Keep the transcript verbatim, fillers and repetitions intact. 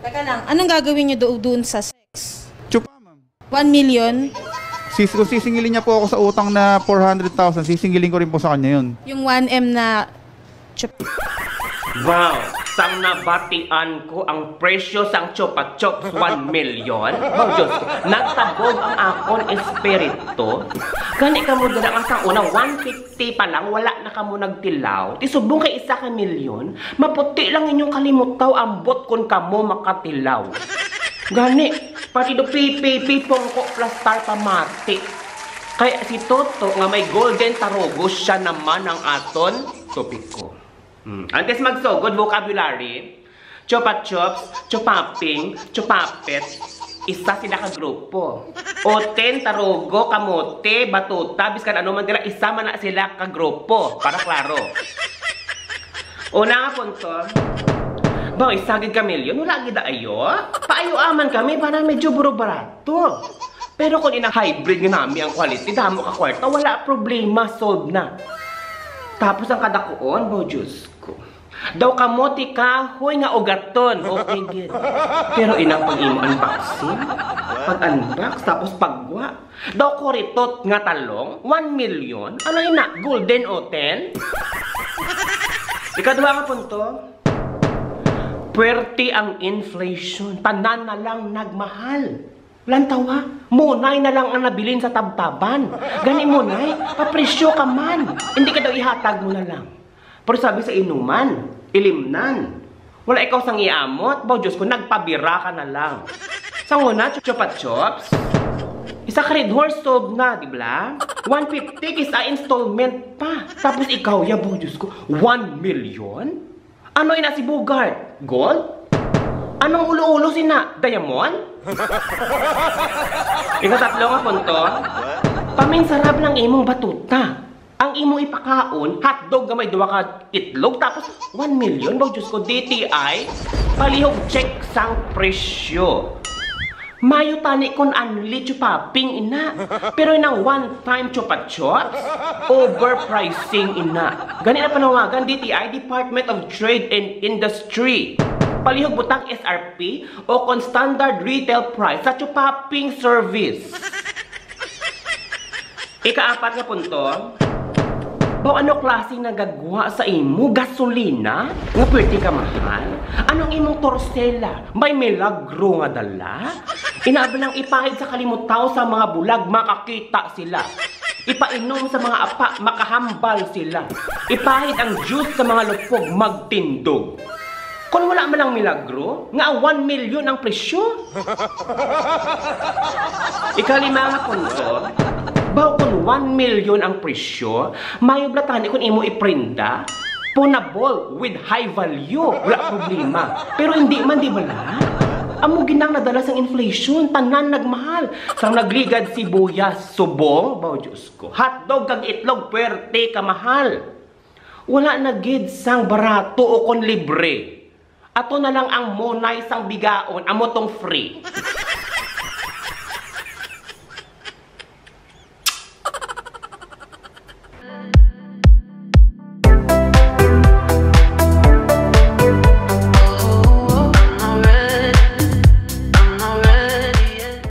Teka lang, anong gagawin niyo do- doon sa sex? Chupa, ma'am. One million? Sis, kung sisingilin niya po ako sa utang na four hundred thousand, sisingilin ko rin po sa kanya yun. Yung one M na chup- Wow! Sang nabatian ko ang presyo sang Chupa Chups one million, oh Diyos ko, nagtabog ang akon espiritu. Gani kamo dira nga sa una, one fifty pa lang, wala na kamo nagtilaw. Ti subong kay isa ka milyon, maputi lang inyong kalimutaw, ambot kon kamo makatilaw. Gani, partido pipi, pipongko, plastar, pamati. Kay si Toto nga may golden tarugo, siya naman ang aton topiko. Hmm. Antes magsugod, vocabulary, Chupa Chups, Chupaping, Chupapet, isa sila ka grupo. Oten, tarugo, kamote, batuta, biskan ano man dira, isa man na sila ka grupo. Para klaro. Una nga punto, ba, isa gid ka milyon, wala gid ayo. Paayo aman kami para medyo buro-barato. Pero kung ina hybrid nga nami ang quality, damo ka kwarta, wala problema, solve na. Tapos ang kadakuon, bo, Diyos ko. Daw kamote kahoy nga ugaton, okay gid. Pero inang pag imo unboxing, pag-unbox, tapos paggwa. Daw kuritot nga talong, one million, ano ina, golden o ten? Ikaduha nga punto, puwerte ang inflation, tanan na lang nagmahal. Lantawa, munay na lang ang nabilin sa tabtaban. Gani munay, papresyo ka man. Hindi ka daw ihatag mo na lang. Pero sabi sa inuman, ilimnan. Wala ikaw sang iamot, baw Diyos ko, nagpabira ka na lang. Sa una, chupa chops, isa ka Red Horse stove na, di ba? One fifty, kisa installment pa. Tapos ikaw, ya, baw Diyos ko, one million? Ano ina si Bogart? Gold? Anong ulo-ulo sina? Diamond? Ikatatlo nga punto, paminsarab lang imong batuta. Ang imo ipakaon, hotdog nga may duha ka itlog, tapos one million? Baw Diyos ko, D T I, palihog check sang presyo. Mayo tani kon unli chupaping ina. Pero inang one time chupa chops, overpricing ina. Gani na panawagan D T I, Department of Trade and Industry. Palihog butang S R P o kon standard retail price sa chupaping service. Ikaapat nga punto, baw ano klaseng nagagwa sa imo gasolina nga pwerte ka mahal? Anong imong torsela? May milagro nga dala? Inabi lang ipahid sa kalimutaw sa mga bulag makakita sila. Ipainom sa mga apa makahambal sila. Ipahid ang juice sa mga lupog magtindog. Kon wala man ang milagro, nga one million ang presyo. Ikalima nga punto, baw kon one million ang presyo, mayo bala tani kon imo iprenda, punabol with high value, wala problema. Pero hindi man, di bala? Amo ginang nadala sang inflation, tanan nagmahal. Sang nagligad sibuyas, subong, baw Diyos ko. Hotdog kag itlog, puwerte ka mahal. Wala na gid sang barato o kon libre. Ato na lang ang munay sang bigaon, amo tong free.